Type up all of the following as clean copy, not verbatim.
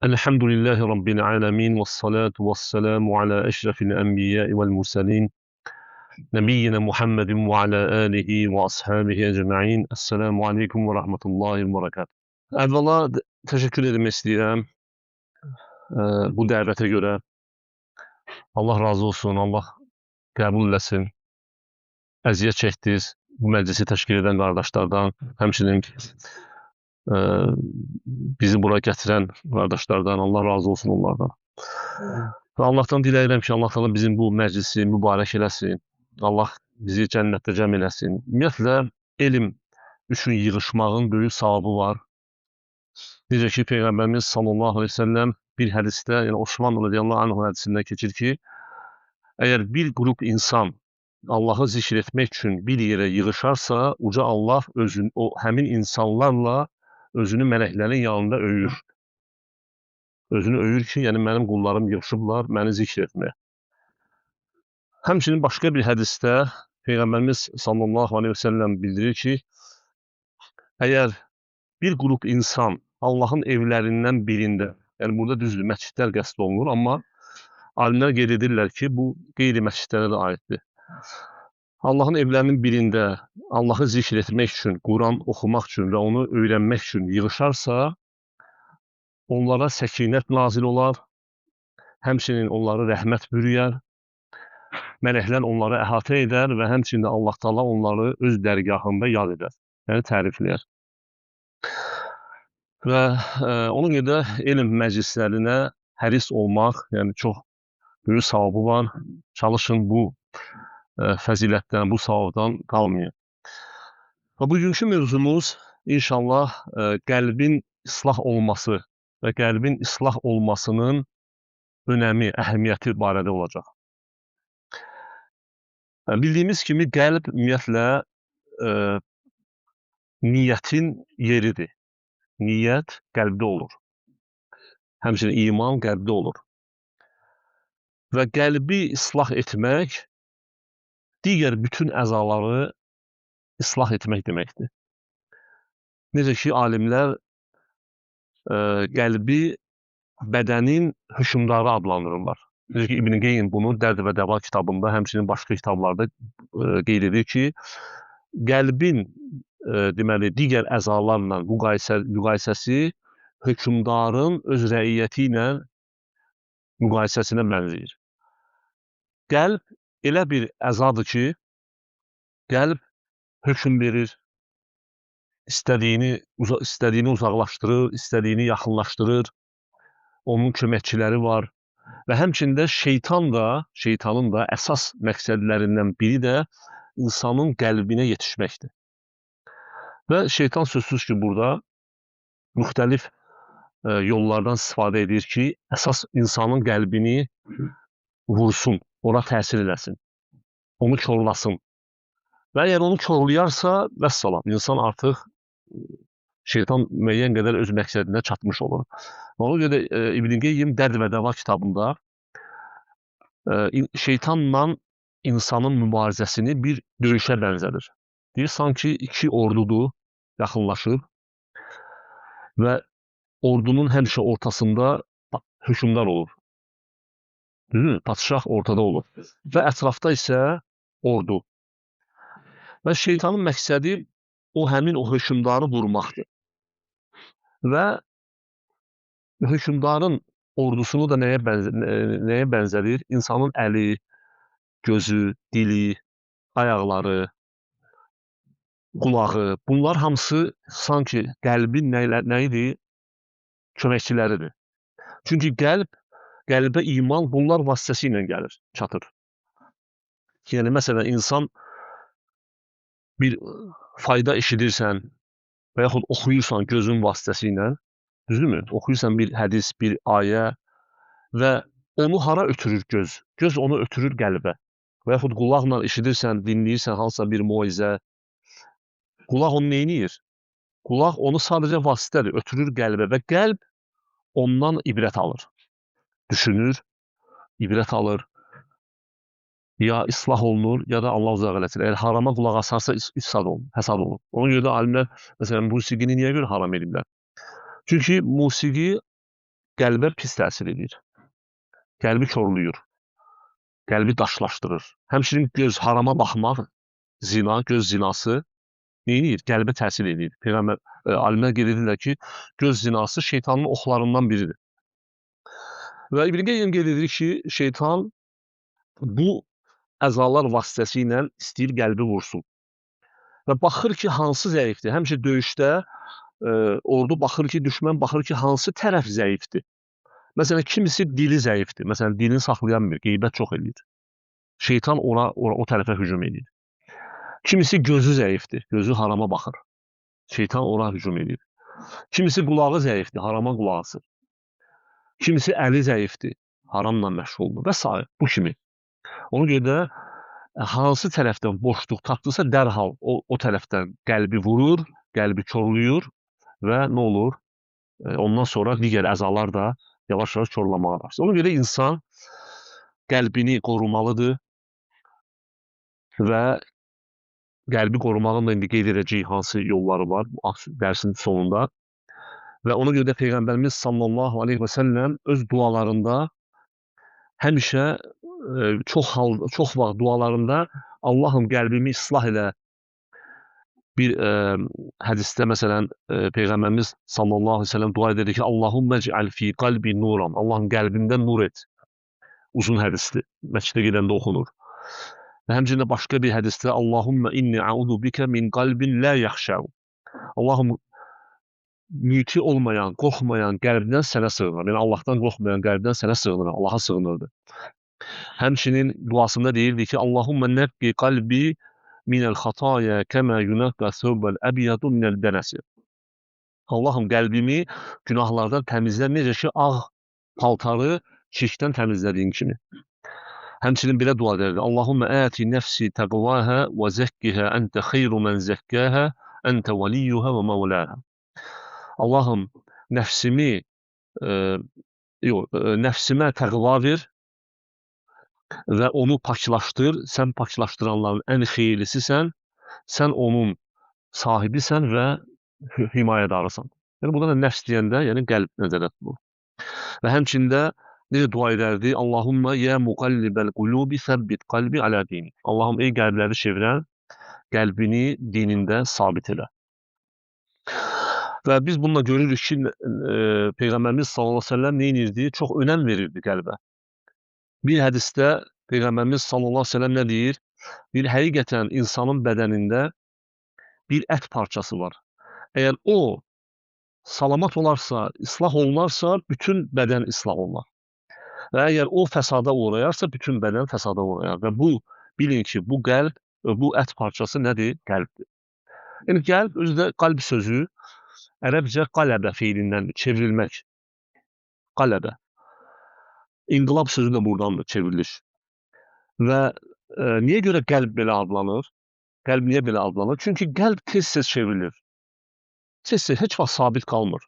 Elhamdülillahi Rabbil alemin və salatu və selamu alə əşrəfil ənbiyai vəl mürsəlin Nəbiyyina Muhammedin və alə alihi və ashabihi ecma'in. Esselamu aleykum və rahmetullahi və berekatuhu. Əvvəla təşəkkür etmək istəyirəm bu dəvətə görə. Allah razı olsun, Allah qəbul eləsin. Əziyyət çəkdiniz bu məclisi təşkil edən qardaşlardan, həmçinin bizi bura gətirən qardaşlardan, Allah razı olsun onlardan. Və Allahdan diləyirəm ki, Allah təala bizim bu məclisi mübarək eləsin. Allah bizi cənnətdə cəm eləsin. Ümumiyyətlə, elm üçün yığışmağın böyük savabı var. Necə ki, Peyğəmbərimiz sallallahu əleyhi və səlləm bir hədisdə, yəni Osman radiyallahu anh hədisində keçir ki, əgər bir qrup insan Allahı zikr etmək üçün bir yerə yığışarsa, uca Allah özün, o həmin insanlarla özünü mələklərin yanında öyür. Özünü öyür ki, yəni mənim qullarım yığışıblar məni zikr etməyə. Həmçinin başqa bir hədisdə Peyğəmbərimiz sallallahu əleyhi və səlləm bildirir ki, əgər bir qrup insan Allahın evlərindən birində, yəni burada düzdür, məscidlər qəsd olunur, amma alimlər qeyd edirlər ki, bu qeyri-məscidlərə də aiddir. Allahın evlərinin birində Allahı zikr etmək üçün, Quran oxumaq üçün və onu öyrənmək üçün yığışarsa, onlara səkinət nazil olar, həmçinin onları rəhmət bürüyər, mələklər onları əhatə edər və həmçinin də Allah Taala onları öz dərgahında yad edər, yəni tərifləyər. Və ona görə də elm məclislərinə həris olmaq, yəni çox böyük savabı var. Çalışın bu fəzilətdən, bu savabdan qalmayın. Və bugünkü mövzumuz inşallah qəlbin islah olması və qəlbin islah olmasının önəmi, əhəmiyyəti barədə olacaq. Bildiyimiz kimi qəlb ümumiyyətlə niyyətin yeridir. Niyyət qəlbdə olur. Həmçinin iman qəlbdə olur. Və qəlbi islah etmək digər bütün əzaları islah etmək deməkdir. Necə ki, alimlər qəlbi bədənin hökmdarı adlandırırlar. Necə ki, İbn Qeym bunu Dərd və Dəva kitabında, həmçinin başqa kitablarda qeyd edir ki, qəlbin deməli, digər əzalarla müqayisəsi hökmdarın öz rəiyyəti ilə müqayisəsinə bənzəyir. Qəlb elə bir əzadır ki, qəlb hökm verir, istədiyini uzaqlaşdırır, istədiyini yaxınlaşdırır, onun köməkçiləri var və həmçinin də şeytanın da əsas məqsədlərindən biri də insanın qəlbinə yetişməkdir. Və şeytan sözsüz ki, burada müxtəlif yollardan istifadə edir ki, əsas insanın qəlbini vursun, ona təsir eləsin, onu korlasın. Və əgər onu korlayarsa, vəssalam, insan artıq şeytan müəyyən qədər öz məqsədinə çatmış olur. Ona görə İbn Qeym Dərd və Dəva kitabında şeytanla insanın mübarizəsini bir döyüşə bənzədir. Deyir, sanki iki ordudur, yaxınlaşıb və ordunun həmişə ortasında hökmdar olur. Düzdür? Padşah ortada olur. Və ətrafda isə ordu. Və şeytanın məqsədi o həmin o hökmdarı vurmaqdır. Və hökmdarın ordusunu da nəyə bənzədir? İnsanın əli, gözü, dili, ayaqları, qulağı. Bunlar hamısı sanki qəlbin nə idi? Köməkçiləridir. Çünki qəlbə iman bunlar vasitəsilə gəlir, çatır. Yəni, məsələn, insan bir fayda eşidirsən və yaxud oxuyursan gözün vasitəsilə, düzdürmü? Oxuyursan bir hədis, bir ayə və onu hara ötürür göz? Göz onu ötürür qəlbə. Və yaxud qulaqla eşidirsən, dinləyirsən hansısa bir moizə. Qulaq onu neyniyir? Qulaq onu sadəcə vasitədir, ötürür qəlbə və qəlb ondan ibrət alır. Düşünür, ibrət alır. Ya islah olunur, ya da Allah uzaq eləsin. Əgər harama qulaq asarsa ifsad olunur, həsad olunur. Ona görə də alimlər, məsələn, musiqini niyə görə haram ediblər? Çünki musiqi qəlbə pis təsir edir. Qəlbi korlayır. Qəlbi daşlaşdırır. Həmçinin göz harama baxmaq, zina, göz zinası nə edir? Qəlbə təsir edir. Peyğəmbər alimlər qeyd edirlər ki, göz zinası şeytanın oxlarından biridir. Və İbn Qeyyim qeyd edir ki, şeytan bu əzalar vasitəsilə istəyir qəlbi vursun. Və baxır ki, hansı zəifdir. Həmişə döyüşdə ordu baxır ki, düşmən baxır ki, hansı tərəf zəifdir. Məsələn, kimisi dili zəifdir. Məsələn, dilini saxlaya bilmir, qeybət çox eləyir. Şeytan ora o tərəfə hücum edir. Kimisi gözü zəifdir, gözü harama baxır. Şeytan ora hücum edir. Kimisi qulağı zəifdir, harama qulaq asır. Kimisi əli zəifdir, haramla məşğuldur və s. Bu kimi. Ona görə də hansı tərəfdən boşluq tapdısa, dərhal o tərəfdən qəlbi vurur, qəlbi korlayır və nə olur? Ondan sonra digər əzalar da yavaş-yavaş korlamağa başlayır. Ona görə insan qəlbini qorumalıdır və qəlbi qorumağın da indi qeyd edəcəyik hansı yolları var bu dərsin sonunda. Və ona görə də Peyğəmbərimiz sallallahu aleyhi və səlləm öz dualarında həmişə çox vaxt dualarında Allahım qəlbimi islah elə. Bir hədisdə məsələn Peyğəmbərimiz sallallahu aleyhi və səlləm dua edirdi ki, Allahümmə cəal fi qalbi nuran. Allahım qəlbimdə nur et. Uzun hədisdir. Məscidə gedəndə oxunur. Və həmçinin də başqa bir hədisdə Allahümmə inni a'udu bikə min qalbin la yaxşəu. Allahım müti olmayan, qorxmayan qəlbdən sənə sığınıram. Yəni Allahdan qorxmayan qəlbdən sənə sığınıram. Allaha sığınırdı. Həmçinin duasında deyirdi ki, Allahümmə nəqqi qalbi minəl xataya kəmə yunəqqə thəvbəl əbyadu minəl dənəsi. Allahım qəlbimi günahlardan təmizlə, necə ki ağ paltarı çirkdən təmizlədiyin kimi. Həmçinin belə dua edərdi. Allahümmə əti nəfsi təqvahə və zəkkihə əntə xeyru mən zəkkəhə əntə vəliyyuhə və məvləhə. Allahım nəfsimi nəfsimə təqva ver və onu paklaşdır. Sən paklaşdıranların ən xeyirlisisən. Sən onun sahibisən və himayədarısan. Yəni burada da nəfs deyəndə, yəni qəlb nəzərdə tutulur. Və həmçində necə dua edərdi? Allahumma ya muqallibel qulubi səbbit qalbi alə dini. Allahım ey qəlbləri çevirən, qəlbini dinində sabit elə. Və biz bununla görürük ki, Peyğəmbərimiz sallallahu əleyhi və səlləm nə edirdi? Çox önəm verirdi qəlbə. Bir hədisdə Peyğəmbərimiz sallallahu əleyhi və səlləm nə deyir? Deyir, həqiqətən insanın bədənində bir ət parçası var. Əgər o salamat olarsa, islah olunarsa, bütün bədən islah olunar. Və əgər o fəsada uğrayarsa, bütün bədən fəsada uğrayar. Və bu, bilin ki, bu qəlb, bu ət parçası nədir? Qəlbdir. Yəni, qəlb, özü də qalb sözü ərəbcə qaləbə feilindəndir, çevrilmək. Qaləbə. İnqilab sözü də buradandır, çevriliş. Və niyə görə qəlb belə adlanır? Qəlb niyə belə adlanır? Çünki qəlb tez-tez çevrilir. Tez-tez, heç vaxt sabit qalmır.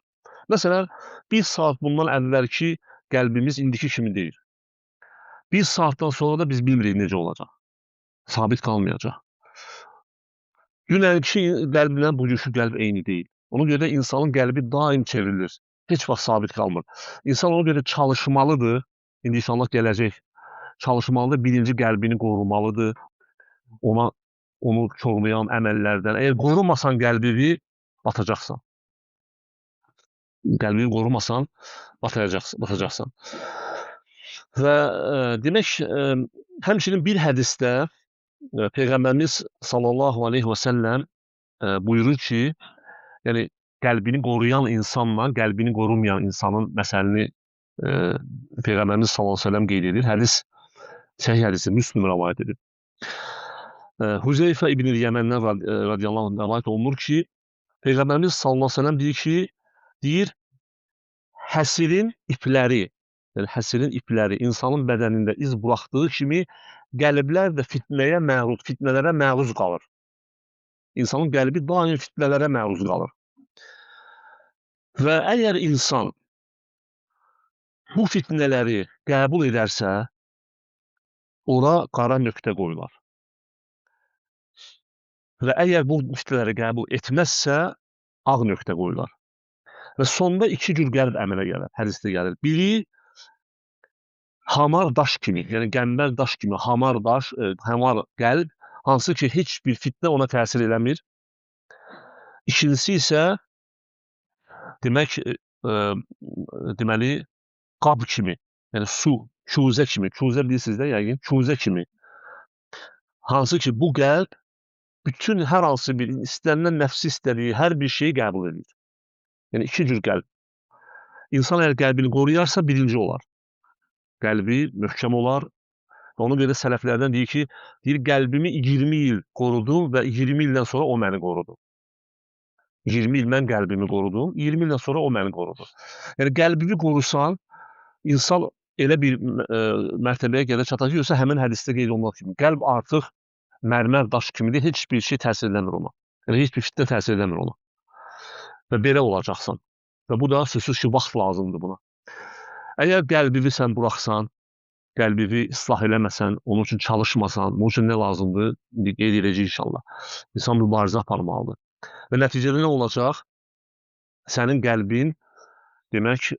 Məsələn, bir saat bundan əvvəlki qəlbimiz indiki kimi deyil. Bir saatdan sonra da biz bilmirik necə olacaq. Sabit qalmayacaq. Dünənki qəlblə bugünkü qəlb eyni deyil. Ona görə də insanın qəlbi daim çevrilir. Heç vaxt sabit qalmır. İnsan ona görə çalışmalıdır. İndi inşallah gələcək. Çalışmalıdır, birinci qəlbini qorumalıdır. Onu korlayan əməllərdən. Əgər qorumasan qəlbini, batacaqsan. Qəlbini qorumasan, batacaqsan. Və demək, həmçinin bir hədisdə Peyğəmbərimiz sallallahu aleyhi və səlləm buyurur ki, yəni qəlbini qoruyan insanla qəlbini qorumayan insanın məsəlini Peyğəmbərimiz sallallahu aleyhi və səlləm qeyd edir. Hədis, səhih hədisi, Müslüm rəvayət edib. Huzeyfə İbn-i Yəməndən radiyallahu anh rəvayət olunur ki, Peyğəmbərimiz sallallahu aleyhi və səlləm deyir ki, deyir, həsirin ipləri, yəni həsirin ipləri insanın bədənində iz buraxdığı kimi qəlblər də fitnəyə məruz, fitnələrə məruz qalır. İnsanın qəlbi daim fitnələrə məruz qalır. Və əgər insan bu fitnələri qəbul edərsə, ora qara nöqtə qoyular. Və əgər bu fitnələri qəbul etməzsə, ağ nöqtə qoyular. Və sonda iki cür qəlb əmələ gəlir, hədisdə gəlir. Biri hamar daş kimi, yəni qəmbər daş kimi hamar daş, hamar qəlb, hansı ki heç bir fitnə ona təsir eləmir. İkincisi isə demək, deməli qab kimi, yəni su, kuzə kimi, kuzə bilirsiniz də yəqin, kuzə kimi. Hansı ki bu qəlb bütün hər hansı bir istənilən nəfsi istədiyi hər bir şeyi qəbul edir. Yəni iki cür qəlb. İnsan əgər qəlbini qoruyarsa birinci olar. Qəlbi möhkəm olar. Və ona görə sələflərdən deyir ki, deyir qəlbimi 20 il qorudum və 20 ildən sonra o məni qorudu. 20 il mən qəlbimi qorudum, 20 ildən sonra o məni qorudu. Yəni qəlbini qorusan, insan elə bir mərtəbəyə gələ çatar ki, yoxsa həmin hədisdə qeyd olunan kimi qəlb artıq mərmər daş kimidir, heç bir şey təsir eləmir ona. Yəni heç bir fitnə təsir eləmir ona. Və belə olacaqsan. Və bu da sözsüz ki, vaxt lazımdır buna. Əgər qəlbini sən buraxsan, qəlbini islah eləməsən, onun üçün çalışmasan, bunun üçün nə lazımdır? İndi qeyd edəcəyik inşallah. İnsan mübarizə aparmalıdır. Və nəticədə nə olacaq? Sənin qəlbin, demək,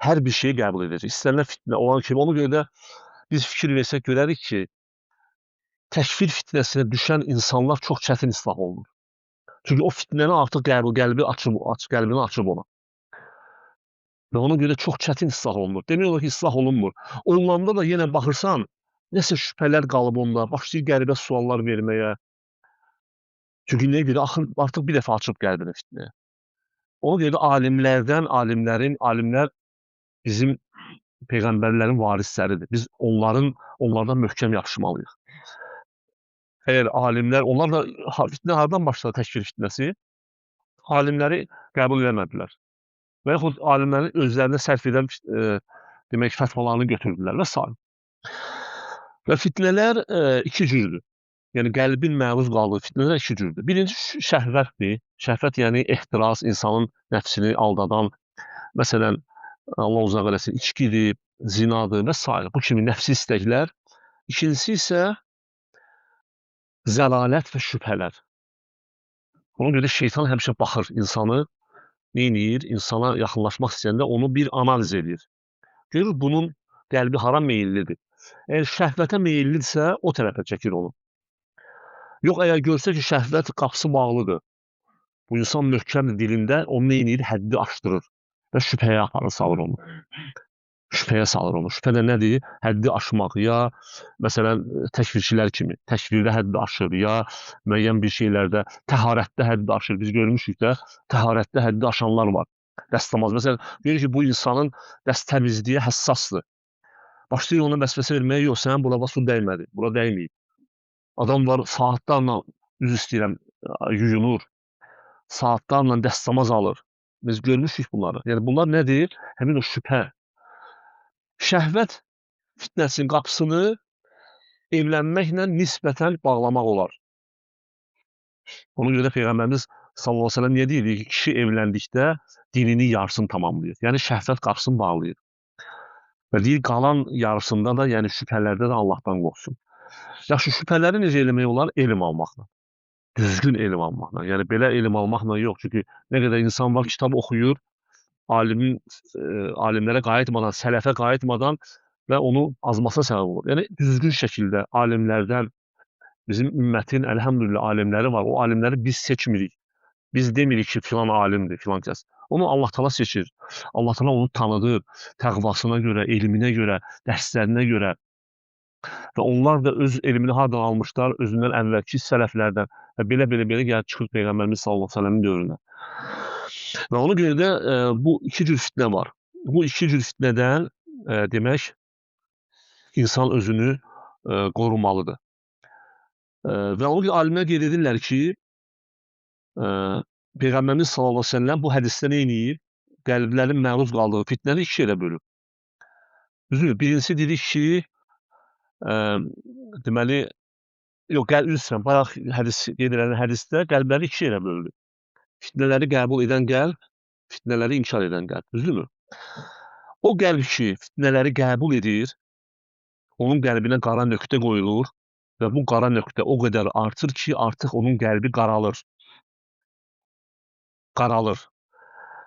hər bir şeyi qəbul edəcək. İstənilən fitnə olan kimi, ona görə də biz fikir versək görərik ki, təkfir fitnəsinə düşən insanlar çox çətin islah olunur. Çünki o fitnəni artıq qəlbi açıb, qəlbini açıb ona. Və ona görə çox çətin islah olunur. Demək olar ki, islah olunmur. Olunanda da yenə baxırsan, nəsə şübhələr qalıb onda, başlayır qəribə suallar verməyə. Çünki nəyə görə? Axır, artıq bir dəfə açıb qəlbini fitnəyə. Ona görə də alimlər bizim peyğəmbərlərin varisləridir. Biz onlardan möhkəm yapışmalıyıq. Əgər alimlər, onlar da fitnə hardan başladı təkfir fitnəsi? Alimləri qəbul eləmədilər. Və yaxud alimlərin özlərinə sərf edən demək, fətvalarını götürdülər və sair. Və fitnələr iki cürdür. Yəni qəlbin məruz qaldığı fitnələr iki cürdür. Birincisi şəhvətdir. Şəhvət yəni ehtiras, insanın nəfsini aldadan, məsələn, Allah uzaq eləsin, içkidir, zinadır və sair. Bu kimi nəfsi istəklər. İkincisi isə zəlalət və şübhələr. Ona görə şeytan həmişə baxır insanı, neyniyir? İnsana yaxınlaşmaq istəyəndə onu bir analiz edir. Görür, bunun qəlbi hara meyillidir. Əgər şəhvətə meyillidirsə, o tərəfə çəkir onu. Yox, əgər görsə ki, şəhvət qapısı bağlıdır, bu insan möhkəmdir dilində, onu neyniyir? Həddi aşdırır və şübhəyə aparır, salır onu. Şübhəyə salır onu. Şübhə də nədir? Həddi aşmaq, ya məsələn, təkfirçilər kimi, təkfirdə həddi aşır, ya müəyyən bir şeylərdə, təharətdə həddi aşır. Biz görmüşük də, təharətdə həddi aşanlar var. Dəstəmaz. Məsələn, görür ki, bu insanın dəst təmizliyə həssasdır. Başlayır ona vəsvəsə verməyə, yox, sənin bura su dəymədi, bura dəyməyib. Adam var, saatlarla, üzr istəyirəm, yuyunur, saatlarla dəstəmaz alır. Biz görmüşük bunları. Yəni, bunlar nədir? Həmin o şübhə. Şəhvət fitnəsinin qapısını evlənməklə nisbətən bağlamaq olar. Ona görə Peyğəmbərimiz sallallahu əleyhi və səlləm niyə deyir ki, kişi evləndikdə dinini yarısını tamamlayır. Yəni, şəhvət qapısını bağlayır. Və deyir, qalan yarısında da, yəni şübhələrdə də Allahdan qorxsun. Yaxşı, şübhələri necə eləmək olar? Elm almaqla. Düzgün elm almaqla. Yəni, belə elm almaqla yox. Çünki nə qədər insan var, kitab oxuyur, alimlərə qayıtmadan, sələfə qayıtmadan və onu azmasına səbəb olur. Yəni, düzgün şəkildə alimlərdən, bizim ümmətin, əlhəmdülillah, alimləri var. O alimləri biz seçmirik. Biz demirik ki, filan alimdir, filan kəs. Onu Allah Teala seçir. Allah Teala onu tanıdır. Təqvasına görə, elminə görə, dərslərinə görə. Və onlar da öz elmini hardan almışlar? Özündən əvvəlki sələflərdən. Və belə-belə gəlib çıxır Peyğəmbərimiz sallallahu əleyhi və səlləmin dövrünə. Və ona görə də bu iki cür fitnə var. Bu iki cür fitnədən demək, insan özünü qorumalıdır. Və ona görə alimlər qeyd edirlər ki, Peyğəmbərimiz sallallahu əleyhi və səlləm bu hədisdə nə eləyib? Qəlblərin məruz qaldığı fitnəni iki yerə bölüb. Düzdür? Birincisi dedik ki, deməli, yox, üzr istəyirəm, bayaq hədis qeyd edilən hədisdə qəlbləri iki yerə böldü. Fitnələri qəbul edən qəlb, fitnələri inkar edən qəlb. Düzdürmü? O qəlb ki, fitnələri qəbul edir, onun qəlbinə qara nöqtə qoyulur və bu qara nöqtə o qədər artır ki, artıq onun qəlbi qaralır. Qaralır.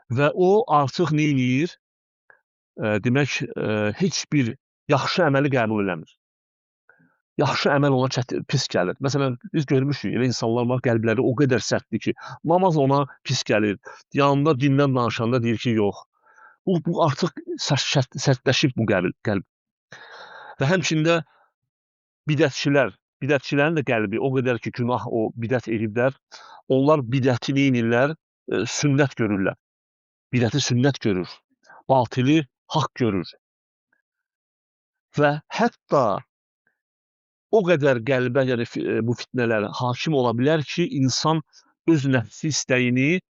Və o artıq nə eləyir? Demək, heç bir yaxşı əməli qəbul eləmir. Yaxşı əməl ona çətin, pis gəlir. Məsələn, biz görmüşük, elə insanlar var, qəlbləri o qədər sərtdir ki, namaz ona pis gəlir. Yanında dindən danışanda deyir ki, yox. Bu artıq sərtləşib bu qəlb. Və həmçində bidətçilər, bidətçilərin də qəlbi o qədər ki, günah o bidət ediblər. Onlar bidəti nə edirlər? Sünnət görürlər. Bidəti sünnət görür. Batili haqq görür. Və hətta o qədər qəlbə, yəni bu fitnələr hakim ola bilər ki, insan öz nəfsi istəyini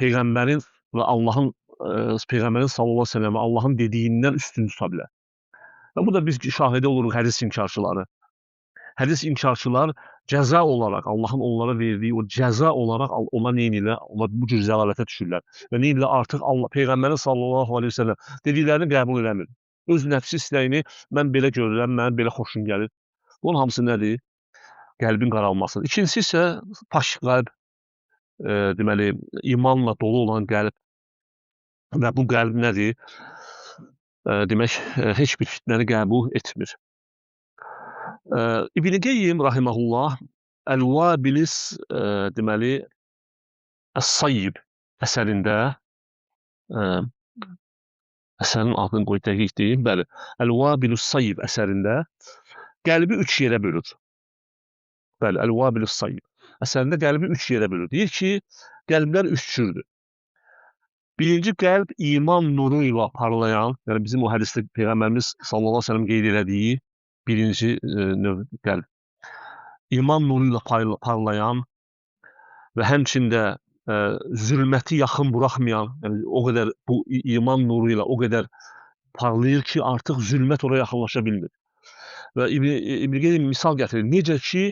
Peyğəmbərin və Allahın, Peyğəmbərin sallallahu əleyhi və səlləm Allahın dediyindən üstün tuta bilər. Və bu da biz şahidə oluruq hədis inkarçıları. Hədis inkarçılar cəza olaraq, Allahın onlara verdiyi o cəza olaraq onlar nə edirlər? Onlar bu cür zəlalətə düşürlər. Və nə edirlər? Artıq Allah, Peyğəmbərin sallallahu əleyhi və səlləm dediklərini qəbul eləmir. Öz nəfsi istəyini mən belə görürəm, mənə belə xoşum gəlir. Bunun hamısı nədir? Qəlbin qaralması. İkincisi isə pak qəlb, deməli, imanla dolu olan qəlb. Və bu qəlb nədir? Demək, heç bir fitnəni qəbul etmir. İbn-i Qeyyim rahiməhullah Əl-Vabilis deməli, Əs-Sayyib əsərində əsərin adını qoy dəqiq deyim, bəli, Əl-Vabilus Sayyib əsərində qəlbi üç yerə bölür. Bəli, Əl-Vabilus Sayyib əsərində qəlbi üç yerə bölür. Deyir ki, qəlblər üç cürdür. Birinci qəlb iman nuru ilə parlayan, yəni bizim o hədisdə Peyğəmbərimiz sallallahu əleyhi və səlləm qeyd elədiyi birinci növ qəlb. İman nuru ilə parlayan və həmçində zülməti yaxın buraxmayan, yəni o qədər bu iman nuru ilə o qədər parlayır ki, artıq zülmət oraya yaxınlaşa bilmir. Və İbn Qeym misal gətirir. Necə ki,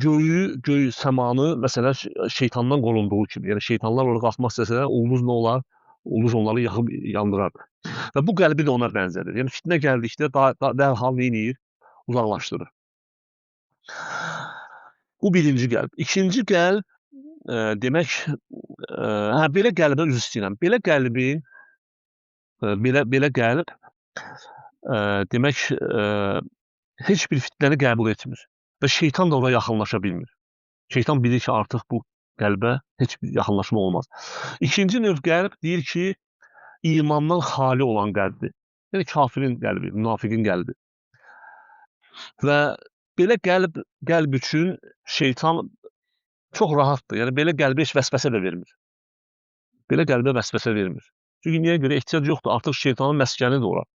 göy səmanı məsələn şeytandan qorunduğu kimi, yəni şeytanlar oraya qalxmaq istəsələr, ulduz nə olar? Ulduz onları yaxıb yandırar. Və bu qəlbi də ona bənzədir. Yəni fitnə gəldikdə dərhal nə edir? Uzaqlaşdırır. Bu birinci qəlb. İkinci qəlb demək, belə qəlbə üzr istəyirəm. Belə qəlbin belə qəlb demək, heç bir fitnəni qəbul etmir. Və şeytan da ora yaxınlaşa bilmir. Şeytan bilir ki, artıq bu qəlbə heç bir yaxınlaşma olmaz. İkinci növ qəlb deyir ki, imandan xali olan qəlbdir. Yəni kafirin qəlbi, münafiqin qəlbi. Və belə qəlb üçün şeytan çox rahatdır. Yəni belə qəlbə heç vəsvəsə də vermir. Belə qəlbə vəsvəsə vermir. Çünki niyə görə ehtiyac yoxdur? Artıq şeytanın məskənidir ora.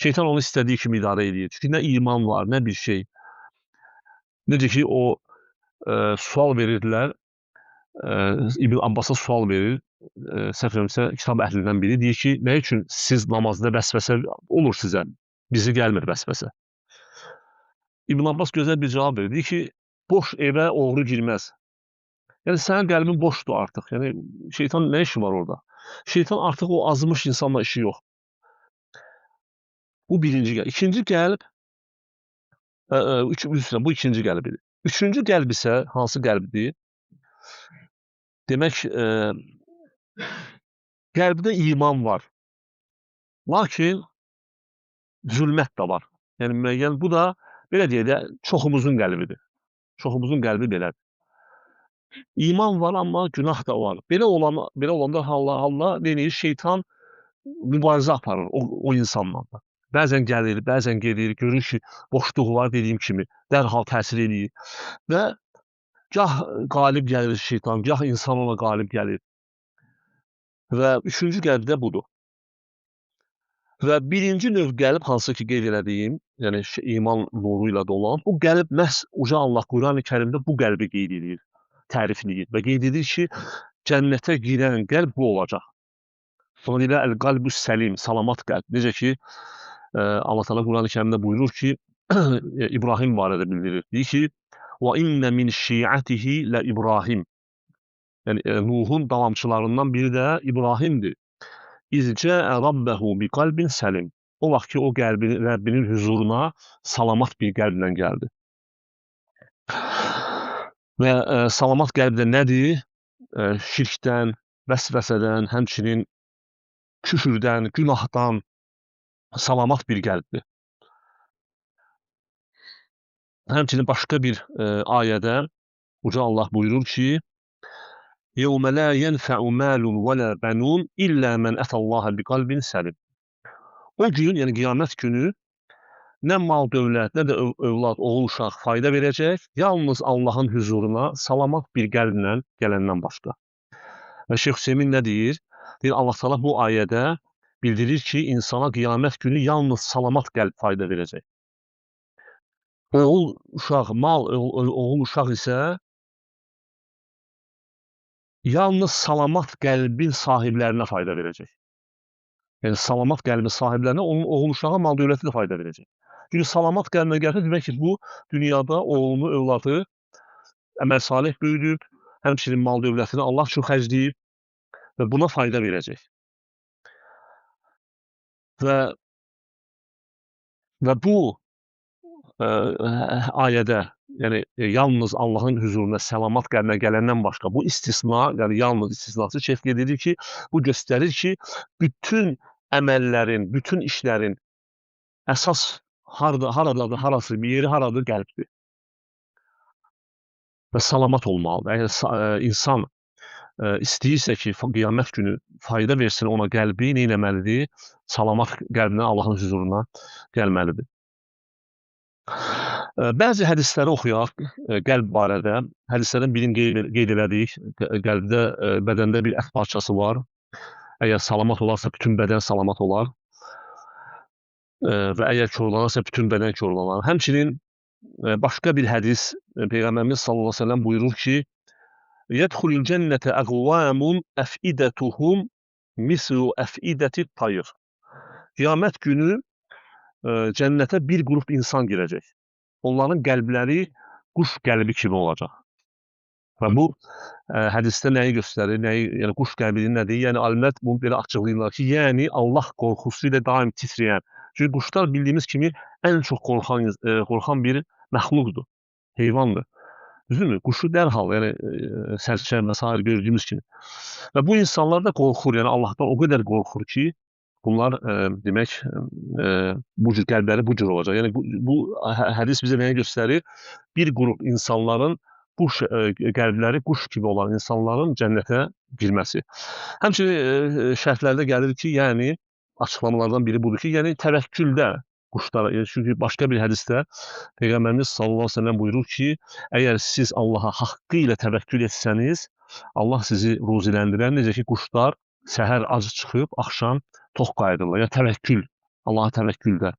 Şeytan onu istədiyi kimi idarə edir. Çünki nə iman var, nə bir şey. Necə ki, o sual verirdilər, İbn Abbasa sual verir, səhv eləmirəmsə, kitab əhlindən biri deyir ki, nə üçün siz namazda vəsvəsə olur sizə, bizi gəlmir vəsvəsə. İbn Abbas gözəl bir cavab verir, deyir ki, boş evə oğru girməz. Yəni, sənin qəlbin boşdur artıq, yəni şeytan nə işi var orada? Şeytan artıq o azmış insanla işi yox. Bu birinci qəlb. İkinci qəlb, bu ikinci qəlb idi. Üçüncü qəlb isə hansı qəlbdir? Demək, qəlbdə iman var. Lakin zülmət də var. Yəni, müəyyən, bu da, belə deyək də, çoxumuzun qəlbidir. Çoxumuzun qəlbi belədir. İman var, amma günah da var. Belə olanda halla nə edir? Şeytan mübarizə aparır o insanla. Bəzən gəlir, bəzən gedir, görür ki, boşluq var dediyim kimi, dərhal təsir eləyir. Və gah qalib gəlir şeytan, gah insan ona qalib gəlir. Və üçüncü qəlb də budur. Və birinci növ qəlb, hansı ki qeyd elədiyim, yəni iman nuru ilə dolan, bu qəlb məhz Uca Allah Qurani Kərimdə bu qəlbi qeyd edir, tərifləyir və qeyd edir ki, cənnətə girən qəlb bu olacaq. Ona deyirlər, əl-qalbü səlim, salamat qəlb. Necə ki, Allah Teala Qurani Kərimdə buyurur ki, İbrahim barədə bildirir. Deyir ki, və innə min şi'atihi lə İbrahim. Yəni, Nuhun davamçılarından biri də İbrahimdir. İz cəə rabbəhu bi qalbin səlim. O vaxt ki, o qəlbini, Rəbbinin hüzuruna salamat bir qəlblə gəldi. Və salamat qəlb də nədir? Şirkdən, vəsvəsədən, həmçinin küfürdən, günahdan salamat bir qəlbdir. Həmçinin başqa bir ayədə Uca Allah buyurur ki: "Yevmə la yenfəu malun və la benun illə men etəllaha biqalbin səlim." O gün, yəni qiyamət günü nə mal dövlət, nə də övlad, oğul, uşaq fayda verəcək, yalnız Allahın hüzuruna salamat bir qəlblə gələndən başqa. Və Şeyx Hüseymin nə deyir? Deyir, Allah Teala bu ayədə bildirir ki, insana qiyamət günü yalnız salamat qəlb fayda verəcək. Oğul, uşaq, mal, oğul, uşaq isə yalnız salamat qəlbin sahiblərinə fayda verəcək. Yəni, salamat qəlbin sahiblərinə onun oğul, uşağa, mal dövləti də fayda verəcək. Çünki salamat qəlbinə gəlsə, demək ki, bu dünyada oğlunu, övladı əməl salih böyüdüb, həmçinin mal dövlətini Allah üçün xərcləyib və buna fayda verəcək. Və bu ayədə, yəni yalnız Allahın hüzuruna səlamat qəlbinə gələndən başqa bu istisna, yəni yalnız istisnası şeyx qeyd edir ki, bu göstərir ki, bütün əməllərin, bütün işlərin əsas haradadır, harası, bir yeri haradır, qəlbdir. Və salamat olmalıdır. Əgər insan istəyirsə ki, qiyamət günü fayda versin ona qəlbi, nə eləməlidir? Salamat qəlbinə Allahın hüzuruna gəlməlidir. Bəzi hədisləri oxuyaq qəlb barədə. Hədislərdən birini qeyd elədik. Qəlbdə, bədəndə bir ət parçası var. Əgər salamat olarsa, bütün bədən salamat olar. Və əgər korlanarsa, bütün bədən korlanar. Həmçinin başqa bir hədis, Peyğəmbərimiz sallallahu əleyhi və səlləm buyurur ki, "Yədxulul cənnətə əqvamun əfidətuhum mislu əfidətit tayr." Qiyamət günü cənnətə bir qrup insan girəcək. Onların qəlbləri quş qəlbi kimi olacaq. Və bu hədisdə nəyi göstərir? Nəyi, yəni quş qəlbi nədir? Yəni alimlər bunu belə açıqlayırlar ki, yəni Allah qorxusu ilə daim titrəyən. Çünki quşlar bildiyimiz kimi ən çox qorxan bir məxluqdur, heyvandır. Düzdürmü? Quşu dərhal, yəni sərçə və sair gördüyümüz kimi. Və bu insanlar da qorxur, yəni Allahdan o qədər qorxur ki, bunlar demək, bu cür qəlbləri bu cür olacaq. Yəni bu hədis bizə nəyi göstərir? Bir qrup insanların quş qəlbləri quş kimi olan insanların cənnətə girməsi. Həmçinin şərhlərdə gəlir ki, yəni açıqlamalardan biri budur ki, yəni təvəkküldə quşlara, çünki başqa bir hədisdə Peyğəmbərimiz sallallahu əleyhi və səlləm buyurur ki, əgər siz Allaha haqqı ilə təvəkkül etsəniz, Allah sizi ruziləndirər, necə ki quşlar səhər ac çıxıb axşam tox qayıdırlar. Yəni təvəkkül, Allaha təvəkküldə.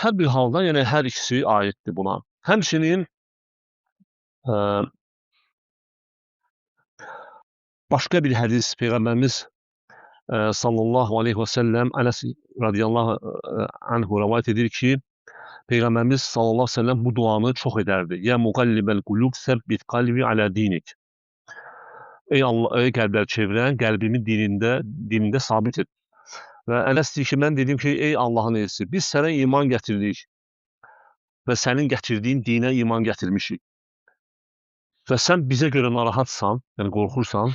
Hər bir halda, yəni hər ikisi aiddir buna. Həmçinin başqa bir hədis Peyğəmbərimiz sallallahu aleyhi və səlləm Ənəs radiyallahu anhu rəvayət edir ki, Peyğəmbərimiz sallallahu aleyhi və səlləm bu duanı çox edərdi. Ya muqallibəl qulub səbbit qalbi alə dinik. Ey Allah, ey qəlblər çevirən, qəlbimi dinində sabit et. Və Ənəs deyir ki, mən dedim ki, ey Allahın elçisi, biz sənə iman gətirdik və sənin gətirdiyin dinə iman gətirmişik. Və sən bizə görə narahatsan, yəni qorxursan.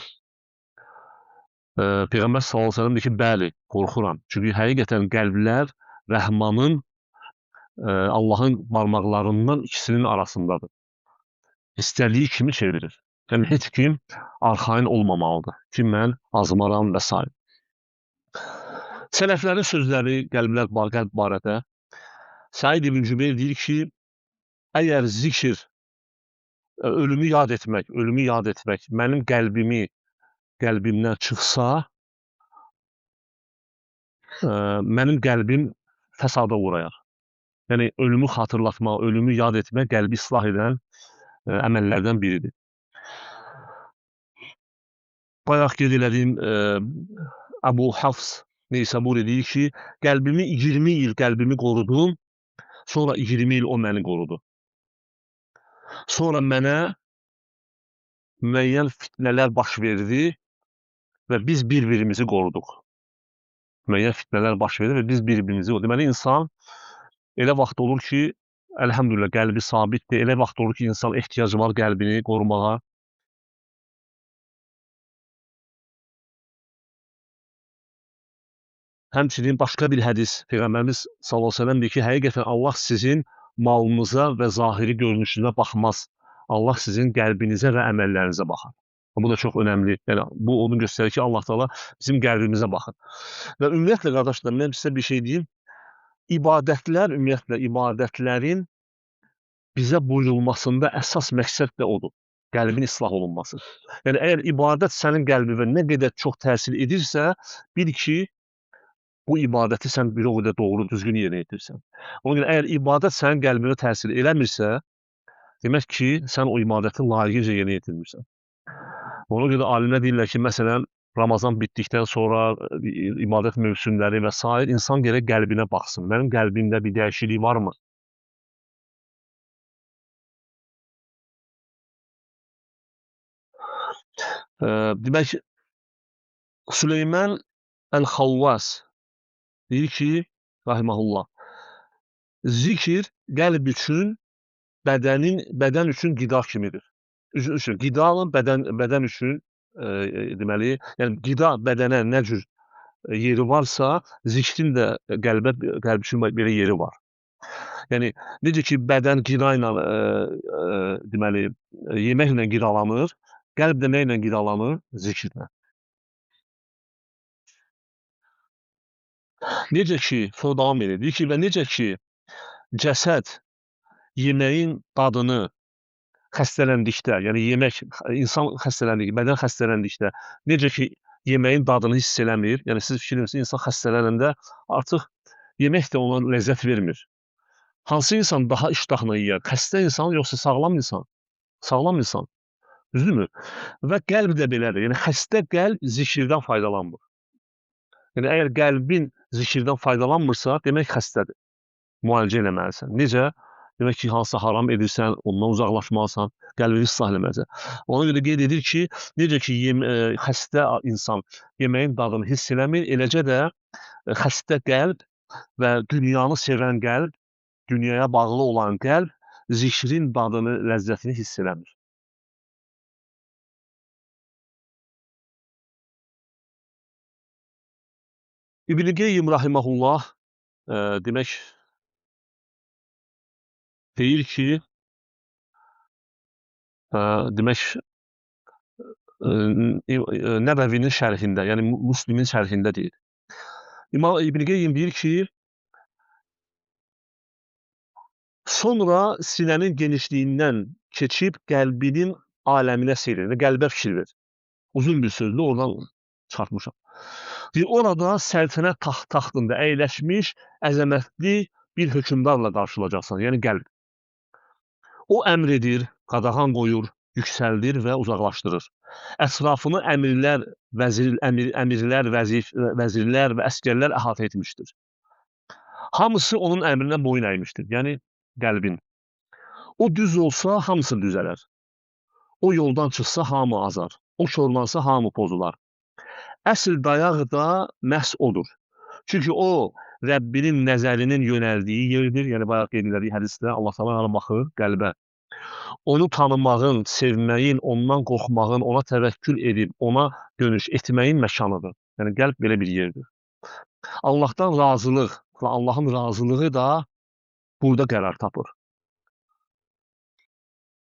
Peyğəmbər sallallahu əleyhi və səlləm deyir ki, bəli, qorxuram. Çünki həqiqətən qəlblər Rəhmanın, Allahın barmaqlarından ikisinin arasındadır. İstədiyi kimi çevirir. Yəni heç kim arxayın olmamalıdır ki, mən azmaram və s. Sələflərin sözləri qəlb barədə. Səid ibn Cübeyr deyir ki, əgər zikr, ölümü yad etmək, mənim qəlbimdən çıxsa, mənim qəlbim fəsada uğrayar. Yəni, ölümü xatırlatmaq, ölümü yad etmək qəlbi islah edən əməllərdən biridir. Bayaq qeyd elədiyim Əbu Hafs Neysaburi deyir ki, qəlbimi 20 il qəlbimi qorudum, sonra 20 il o məni qorudu. Sonra mənə müəyyən fitnələr baş verdi və biz bir-birimizi qoruduq. Müəyyən fitnələr baş verdi və biz bir-birimizi qoruduq. Deməli, insan elə vaxt olur ki, əlhəmdülillah, qəlbi sabitdir. Elə vaxt olur ki, insan ehtiyacı var qəlbini qorumağa. Həmçinin başqa bir hədis Peyğəmbərimiz sallallahu əleyhi və səlləm deyir ki, həqiqətən Allah sizin malınıza və zahiri görünüşünüzə baxmaz. Allah sizin qəlbinizə və əməllərinizə baxar. Bu da çox önəmli. Yəni bu onu göstərir ki, Allah Taala bizim qəlbimizə baxır. Və ümumiyyətlə qardaşlar, mən sizə bir şey deyim. İbadətlər, ümumiyyətlə ibadətlərin bizə buyurulmasında əsas məqsəd də odur. Qəlbin islah olunması. Yəni əgər ibadət sənin qəlbinə nə qədər çox təsir edirsə, bil ki, bu ibadəti sən bir o qədər doğru, düzgün yerinə yetirsən. Ona görə əgər ibadət sənin qəlbinə təsir eləmirsə, demək ki, sən o ibadəti layiqincə yerinə yetirmirsən. Ona görə alimlər deyirlər ki, məsələn, Ramazan bitdikdən sonra ibadət mövsümləri və sair insan gərək qəlbinə baxsın. Mənim qəlbimdə bir dəyişiklik varmı? Demək, Süleyman Əl-Xavvas deyir ki, rahiməhullah, zikir qəlb üçün, bədən üçün qida kimidir. Üzr, qidanın bədən üçün deməli, yəni qida bədənə nə cür yeri varsa, zikrin də qəlb üçün belə yeri var. Yəni necə ki bədən qida ilə deməli, yeməklə qidalanır, qəlb də nə ilə qidalanır? Zikirlə. Necə ki, sonra davam edir. Deyir ki, və necə ki, cəsəd yeməyin dadını xəstələndikdə, yəni yemək, insan xəstələndikdə, bədən xəstələndikdə, necə ki, yeməyin dadını hiss eləmir, yəni siz fikir verirsiniz, insan xəstələnəndə artıq yemək də ona ləzzət vermir. Hansı insan daha iştahla yeyər? Xəstə insan yoxsa sağlam insan? Sağlam insan. Düzdürmü? Və qəlb də belədir. Yəni xəstə qəlb zikirdən faydalanmır. Yəni əgər qəlbin zikirdən faydalanmırsa, demək xəstədir. Müalicə eləməlisən. Necə? Demək ki, hansısa haram edirsən, ondan uzaqlaşmalısan, qəlbini islah eləməlisən. Ona görə qeyd edir ki, necə ki xəstə insan yeməyin dadını hiss eləmir, eləcə də xəstə qəlb və dünyanı sevən qəlb, dünyaya bağlı olan qəlb zikrin dadını, ləzzətini hiss eləmir. İbn-i Qeyyim rahiməhullah demək deyir ki, demək Nəbəvinin şərhində, yəni Müslimin şərhində deyir. İmam İbn-i Qeyyim deyir ki, sonra sinənin genişliyindən keçib qəlbinin aləminə seyr edir, qəlbə fikir ver. Uzun bir sözdür, oradan çıxartmışam. Deyir, orada səltənət taxtında əyləşmiş əzəmətli bir hökmdarla qarşılaşacaqsan, yəni qəlb. O əmr edir, qadağan qoyur, yüksəldir və uzaqlaşdırır. Ətrafını əmirlər, vəzirlər və əsgərlər əhatə etmişdir. Hamısı onun əmrinə boyun əymişdir, yəni qəlbin. O düz olsa, hamısı düzələr. O yoldan çıxsa, hamı azar. O korlansa, hamı pozular. Əsl dayaq da məhz odur. Çünki o, Rəbbinin nəzərinin yönəldiyi yerdir. Yəni, bayaq qeyd elədiyi hədisdə Allah Taala hara baxır? Qəlbə. Onu tanımağın, sevməyin, ondan qorxmağın, ona təvəkkül edib, ona dönüş etməyin məkanıdır. Yəni, qəlb belə bir yerdir. Allahdan razılıq və Allahın razılığı da burada qərar tapır.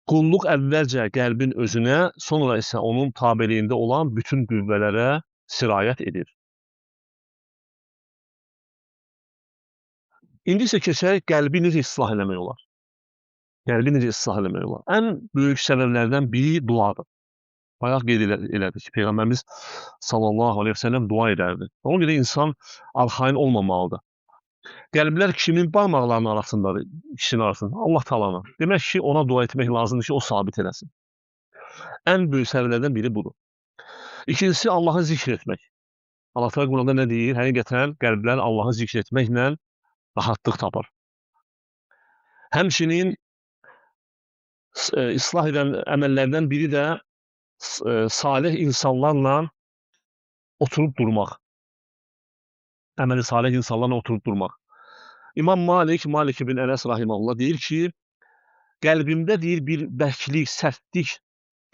Qulluq əvvəlcə qəlbin özünə, sonra isə onun tabeliyində olan bütün qüvvələrə sirayət edir. İndi isə keçək, qəlbi necə islah eləmək olar? Qəlbi necə islah eləmək olar? Ən böyük səbəblərdən biri duadır. Bayaq qeyd elədik ki, Peyğəmbərimiz sallallahu aleyhi və səlləm dua edərdi. Ona görə insan arxayın olmamalıdır. Qəlblər kimin barmaqlarının arasındadır, ikisinin arasında? Allah Taala'nın. Demək ki, ona dua etmək lazımdır ki, o sabit eləsin. Ən böyük səbəblərdən biri budur. İkincisi, Allahı zikr etmək. Allah Taala Quranda nə deyir? Həqiqətən qəlblər Allahı zikr etməklə rahatlıq tapar. Həmçinin islah edən əməllərdən biri də salih insanlarla oturub durmaq. Əməli salih insanlarla oturub durmaq. İmam Malik, Malik ibn Ənəs rahimehullah deyir ki, qəlbimdə deyir bir bərklik, sərtlik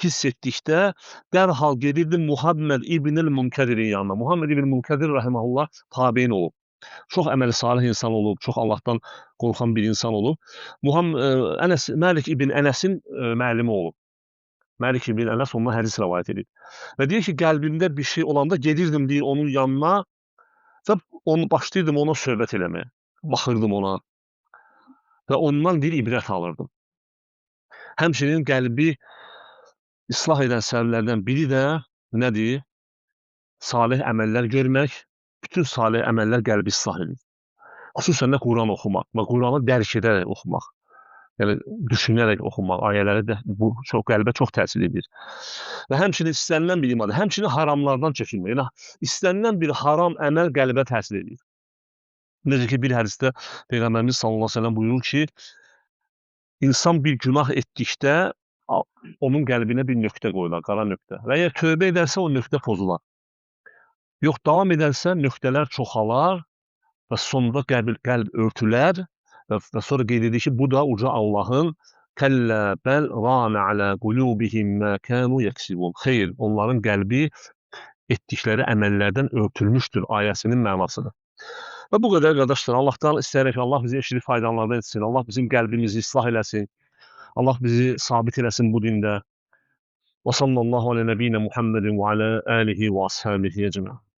hiss etdikdə dərhal gedirdi Muhammed İbnül Münkədirin yanına. Muhammed İbn Münkədir rahimehullah tabein olub. Çox əməli salih insan olub, çox Allahdan qorxan bir insan olub. Ənəs, Məlik İbn Ənəsin müəllimi olub. Məlik İbn Ənəs ondan hədis rəvayət edir. Və deyir ki, qəlbimdə bir şey olanda gedirdim deyir onun yanına və onu başlayırdım ona söhbət eləməyə. Baxırdım ona və ondan deyir ibrət alırdım. Həmçinin qəlbi islah edən səbəblərdən biri də nədir? Salih əməllər görmək. Bütün salih əməllər qəlbi islah edir. Xüsusən də Quran oxumaq və Quranı dərk edərək oxumaq. Yəni düşünərək oxumaq, ayələri də bu çox qəlbə çox təsir edir. Və həmçinin istənilən bir ibadə, həmçinin haramlardan çəkinmək. Yəni istənilən bir haram əməl qəlbə təsir edir. Necə ki bir hədisdə Peyğəmbərimiz sallallahu əleyhi və səlləm buyurur ki, insan bir günah etdikdə onun qəlbinə bir nöqtə qoyular, qara nöqtə. Və əgər tövbə edərsə o nöqtə pozular. Yox, davam edərsə nöqtələr çoxalar və sonunda qəlb örtülər və sonra qeyd edir ki, bu da uca Allahın kəllə bəl ranə alə qulubihim mə kanu yeksibun. Xeyr, onların qəlbi etdikləri əməllərdən örtülmüşdür ayəsinin mənasıdır. Və bu qədər qardaşlar, Allahdan istəyirəm ki, Allah bizi eşidib faydalanlardan etsin. Allah bizim qəlbimizi islah eləsin. Allah bizi sabit eləsin bu dində. Və sallallahu alə nəbiyinə Muhammedin və alə alihi və ashabihi ecmaîn.